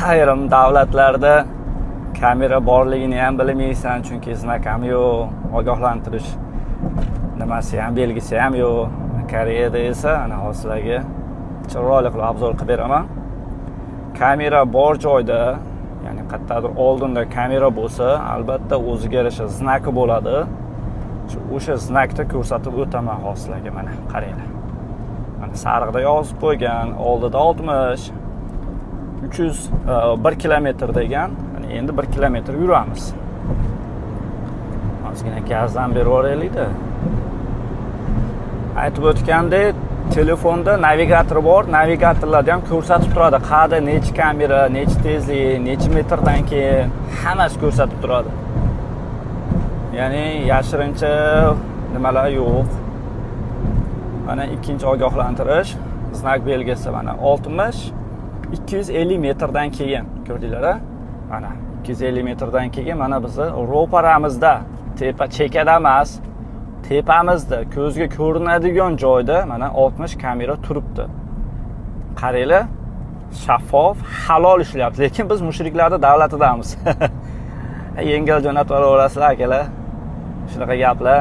Ayrim davlatlarda kamera borligini ham bilmaysan, chunki знак ham yo'q, ogohlantirish nimasi ham, belgisi ham yo'q. Koreyada esa ana hozir sizlarga chiroyli qilib обзор qilib beraman. Kamera bor joyda, ya'ni qayerdadir oldinda kamera bo'lsa, albatta o'ziga yarasha знак i bo'ladi. O'sha знак da ko'rsatib o'taman hozir sizlarga. Mana qaranglar, mana sariqda yozib qo'ygan, oldida 60, 301 kilometr degan. Mana endi 1 kilometr yuramiz. Ozgina gazdan berib yuboraylikda. Aytib o'tgandek, telefonda navigator bor, navigatorlarda ham ko'rsatib turadi, qayerda nechi kamera, nechi tezlik, necha metrdan keyin, hammasi ko'rsatib turadi. Ya'ni yashirincha nimalar yo'q. Mana ikkinchi ogohlantirish знак belgisi, mana 60, 250 metrdan keyin. Ko'rdinglar a Mana 250 metrdan keyin, mana bizni ro'paramizda, tepa chekada emas, tepamizda, ko'zga ko'rinadigan joyda mana 60 kamera turibdi. Qaranglar, shaffof, halol ishlayapti. Lekin biz mushriklarni davlatidamiz. Yengil jo'natib yuboraverasizlar, akalar, shunaqa gaplar.